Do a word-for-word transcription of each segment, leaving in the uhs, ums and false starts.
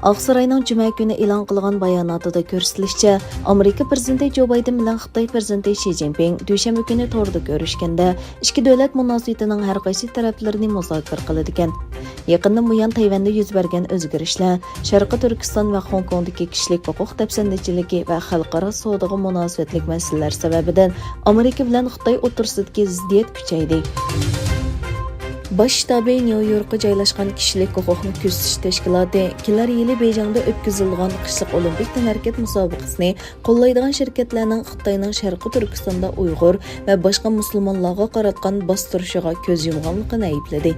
ئاقساراينىڭ جۈمە كۈنى ئېلان قىلغان باياناتىدا كۆرسىتىلىشىچە، ئامېرىكا پىرېزىدېنتى جو بايدېن بىلەن خىتاي پىرېزىدېنتى شى جىنپىڭ دۈشەنبە كۈنى توردا كۆرۈشكەندە، ئىككى دۆلەت مۇناسىۋىتىنىڭ ھەر قايسى تەرەپلىرىنى مۇزاكىرە قىلىدىكەن. يېقىندىن بۇيان تەيۋەندە يۈز بەرگەن ئۆزگىرىشلەر، شەرقىي تۈركىستان ۋە خوڭكوڭدىكى كىشىلىك ھوقۇق دەپسەندىچىلىكى ۋە خەلقئارا سودىغا مۇناسىۋەتلىك مەسىلىلەر سەۋەبىدىن ئامېرىكا بىلەن خىتاي ئوتتۇرىسىدىكى زىددىيەت كۈچەيدى. باش شتابى نيۇ يوركقا جايلاشقان كىشىلىك ھوقۇقنى كۆزىتىش تەشكىلاتى كېلەر يىلى بېيجىڭدا ئۆتكۈزۈلىدىغان قىشلىق ئولىمپىك تەنھەرىكەت مۇسابىقىسىنى قوللايدىغان شىركەتلەرنىڭ خىتاينىڭ شەرقىي تۈركىستاندا ئۇيغۇر ۋە باشقا مۇسۇلمانلارغا قاراتقان باستۇرۇشىغا كۆز يۇمغانلىقىنى ئەيىبلىدى.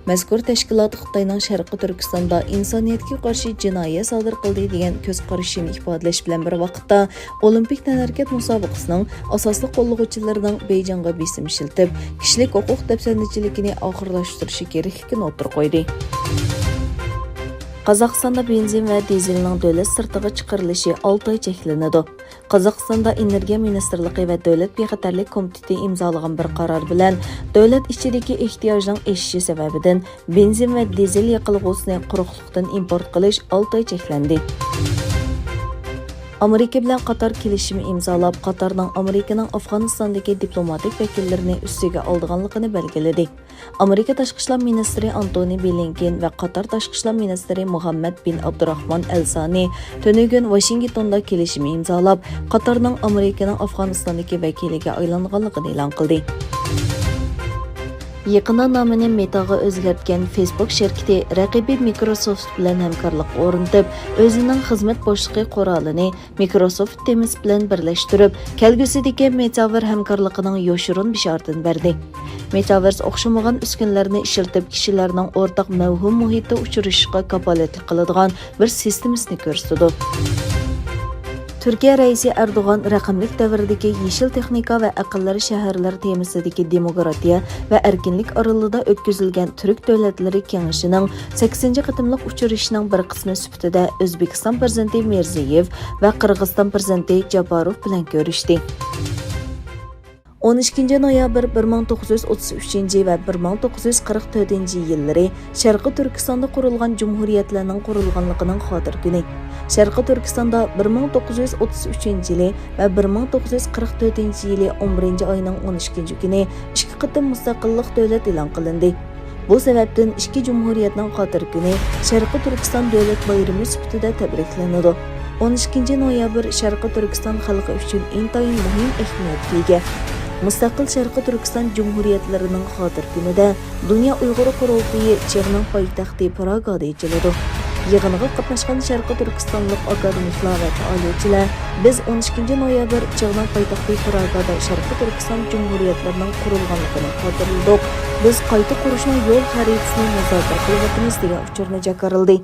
مەزكۇر تەشكىلات خىتاينىڭ شەرقىي تۈركىستاندا ئىنسانىيەتكە قارشى جىنايەت سادىر قىلدى دېگەن كۆز قارىشىنى ئىپادىلەش بىلەن بىر ۋاقىتتا، ئولىمپىك تەنھەرىكەت مۇسابىقىسىنىڭ ئاساسلىق قوللىغۇچىلىرىنىڭ بېيجىڭغا بېسىم ئىشلىتىپ، كىشىلىك ھوقۇق دەپسەندىچىلىكىنى ئاخىرلاشتۇرۇشى كېرەكلىكىنى ئوتتۇرىغا قويدى. قازاقىستاندا بېنزىن ۋە دىزېلنىڭ دۆلەت سىرتىغا چىقىرىلىشى ئالتە ئاي چەكلىنىدۇ. قازاقىستاندا ئېنېرگىيە مىنىستىرلىقى ۋە دۆلەت بىخەتەرلىك كومىتېتى ئىمزالىغان بىر قارار بىلەن، دۆلەت ئىچىدىكى ئېھتىياجنىڭ ئېشىشى سەۋەبىدىن بېنزىن ۋە دىزېل يېقىلغۇسىنى قۇرۇقلۇقتىن ئىمپورت قىلىش ئالتە ئاي چەكلەندى. ئامېرىكا بىلەن قاتار كېلىشىمى ئىمزالاپ، قاتارنىڭ ئامېرىكىنىڭ ئافغانىستاندىكى دىپلوماتىك ۋەكىللىرىنى ئۈستىگە ئالىدىغانلىقىنى بەلگىلىدى. ئامېرىكا تاشقى ئىشلار مىنىستىرى ئانتونى بلىنكېن ۋە قاتار تاشقى ئىشلار مىنىستىرى مۇھەممەد بىن ئابدۇراخمان ئەل سانى تۈنۈگۈن ۋاشىنگتوندا كېلىشىم ئىمزالاپ، قاتارنىڭ ئامېرىكىنىڭ ئافغانىستاندىكى ۋەكىلىگە ئايلانغانلىقىنى ئېلان قىلدى. يېقىندا نامىنى مېتاغا ئۆزگەرتكەن فېيسبۇك شىركىتى رەقىبى مىكروسوفت بىلەن ھەمكارلىق ئورنىتىپ، ئۆزىنىڭ خىزمەت بوشلۇقى قورالىنى مىكروسوفت تېمىس بىلەن بىرلەشتۈرۈپ، كەلگۈسىدىكى مېتاۋېر ھەمكارلىقىنىڭ يوشۇرۇن بېشارىتىنى بەردى. مېتاۋېرس ئوخشىمىغان ئۈسكۈنىلەرنى ئىشلىتىپ، كىشىلەرنىڭ ئورتاق مەۋھۇم مۇھىتتا ئۇچرىشىشىغا كاپالەتلىك قىلىدىغان بىر سىستېمىسىنى كۆرسىتىدۇ. تۈركىيە رەئىسى ئەردوغان رەقەملىك دەۋردىكى يېشىل تېخنىكا ۋە ئەقىللىرى شەھەرلەر تېمىسىدىكى دېموكراتىيە ۋە ئەركىنلىك ئارىلىدا ئۆتكۈزۈلگەن تۈرك دۆلەتلىرى كېڭىشىنىڭ سەككىزىنچى قېتىملىق ئۇچرىشىشىنىڭ بىر قىسمى سۈپىتىدە ئۆزبېكىستان پىرېزىدېنتى مىرزىيېۋ ۋە قىرغىزىستان پىرېزىدېنتى جاپاروف بىلەن كۆرۈشتى. ئون ئىككىنچى نويابىر بىر مىڭ توققۇز يۈز ئوتتۇز ئۈچىنچى ۋە بىر مىڭ توققۇز يۈز قىرىق تۆتىنچى يىللىرى شەرقىي تۈركىستاندا قۇرۇلغان جۇمھۇرىيەتلەرنىڭ قۇرۇلغانلىقىنىڭ خاتىرە كۈنى. شەرقىي تۈركىستاندا بىر مىڭ توققۇز يۈز ئوتتۇز ئۈچىنچى يىلى ۋە بىر مىڭ توققۇز يۈز قىرىق تۆتىنچى يىلى ئون بىرىنچى ئاينىڭ ئون ئىككىنچى كۈنى ئىككى قېتىم مۇستەقىللىق دۆلەت ئېلان قىلىندى. بۇ سەۋەبتىن ئىككى جۇمھۇرىيەتنىڭ خاتىرە كۈنى شەرقىي تۈركىستان دۆلەت بايرىمى سۈپىتىدە تەبرىكلىنىدۇ. ئون ئىككىنچى نويابىر شەرقىي تۈركىستان خەلقى ئۈچۈن ئىنتايىن مۇھىم ئەھمىيەتكە ئىگە. مۇستەقىل شەرقىي تۈركىستان جۇمھۇرىيەتلىرىنىڭ خاتىرە كۈنىدە دۇنيا ئۇيغۇر قۇرۇلتىيى چېغنىڭ پايتەختى پراگادا ئېچىلىدۇ. يىغىنغا قاتناشقان شەرقىي تۈركىستانلىق ئاكادېمىكلار ۋە پائالىيەتچىلەر، بىز ئون ئىككىنچى نويابىر چېغنىڭ پايتەختى پراگادا شەرقىي تۈركىستان جۇمھۇرىيەتلىرىنىڭ قۇرۇلغانلىقىنى خاتىرىلىدۇق. بىز قايتا قۇرۇشنىڭ يول خەرىتىسىنى مۇزاكىرە قىلىۋاتىمىز، دېگەن ئۇچۇرنى جاكارلىدى.